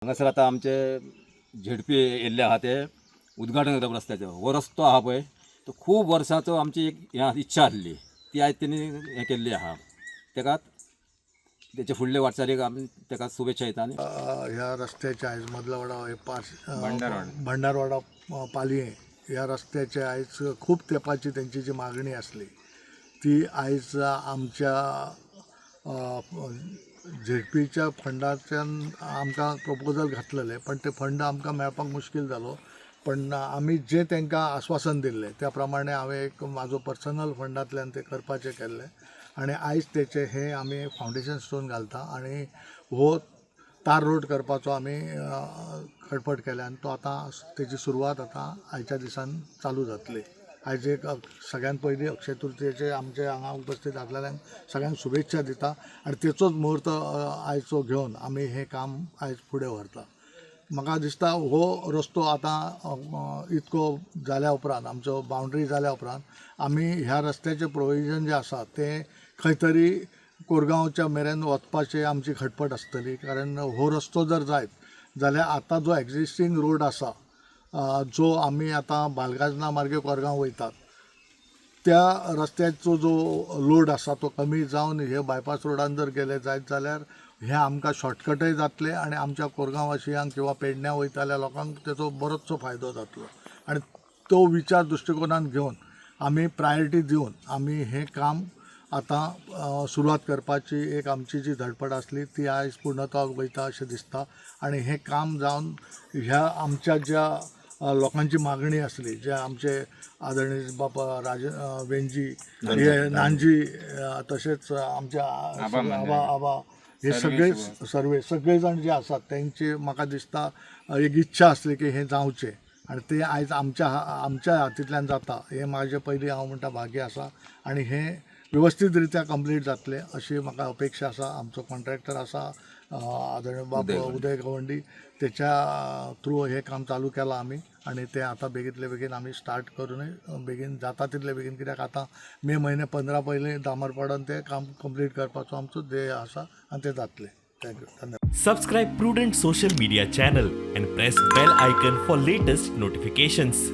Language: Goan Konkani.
हांगासर आतां आमचे झेडपी येयल्ले आहा, ते उद्घाटन करता रस्त्याचो. हो रस्तो आहा पळय, तो खूब वर्सांचो आमची एक हें इच्छा आसली, ती आयज तेणी हें केल्ली आहा. तेका तेचे फुडले वाटचालीक आमी तेका शुभेच्छा दिता आनी ह्या रस्त्याचे आयज मदलवाडा हे पास भंडारवाडा पालयें ह्या रस्त्याचे आयज खूब तेंपाची तेंची जी मागणी आसली ती आयज आमच्या झेडपीच्या फंडाच्यान आमकां प्रपोजल घातलेलें, पण ते फंड आमकां मेळपाक मुश्कील जालो. पण आमी जें तांकां आस्वासन दिल्लें त्या प्रमाणे हांवें एक म्हाजो पर्सनल फंडांतल्यान तें करपाचें केल्लें आनी आयज तेचें हें आमी फावंडेशन स्टोन घालता आनी हो तार रोड करपाचो आमी खटपट केल्या आनी तो आतां तेजी सुरवात आतां आयच्या दिसान चालू जातली. आयज एक सगळ्यात पयलीं अक्षय तृतीयेचे आमचे हांगा उपस्थित आसलेल्यांक सगळ्यांक शुभेच्छा दिता आनी तेचोच मुहूर्त आयचो घेवन आमी हें काम आयज फुडें व्हरता. म्हाका दिसता हो रस्तो आतां इतको जाल्या उपरांत, आमचो बावंड्री जाल्या उपरांत आमी ह्या रस्त्याचें प्रोविजन जें आसा तें खंय तरी कोरगांवच्या मेरेन वचपाची आमची खटपट आसतली, कारण हो रस्तो जर जायत जाल्यार आतां जो एग्जिस्टींग रोड आसा, जो आमी आतां बालगाजना मार्गे कोरगांव वयतात त्या रस्त्याचो जो लोड आसा तो कमी जावन हे बायपास रोडान जर गेले जायत जाल्यार हे आमकां शॉर्टकटय जातले आनी आमच्या कोरगांव वासियांक किंवा पेडण्यां वयतल्या लोकांक तेचो बरोचसो फायदो जातलो. आनी तो विचार दृश्टिकोनान घेवन आमी प्रायोरिटी दिवन आमी हें काम आतां सुरवात करपाची एक आमची जी धडपड आसली ती आयज पूर्णत्वाक वयता अशें दिसता. आनी हें काम जावन ह्या आमच्या ज्या लोकांची मागणी आसली, जे आमचे आदरणीय बापा राज वेंजी हे नानजी, तशेंच आमच्या आबा आबा हे सगळे सर्वे सगळे जाण जे आसात तेंची म्हाका दिसता एक इच्छा आसली की हें जावचें आनी तें आयज आमच्या आमच्या हातींतल्यान जाता हें म्हाजें पयलीं हांव म्हणटा भाग्य आसा आनी हें वेवस्थीत रित्या कंप्लीट जातलें अशी म्हाका अपेक्षा आसा. आमचो कॉन्ट्रॅक्टर आसा आदरणीय बाब उदय गवंडी, तेच्या थ्रू हें काम चालू केलां आमी आनी तें आतां बेगींतले बेगीन आमी स्टार्ट करूनय बेगीन जाता तितले बेगीन, कित्याक आतां मे म्हयने 15 पयलीं डांबर पडोन तें काम कंप्लीट करपाचो आमचो ध्येय आसा आनी तें जातलें. Thank you, धन्यवाद. Subscribe Prudent Social Media channel and press bell icon for latest notifications.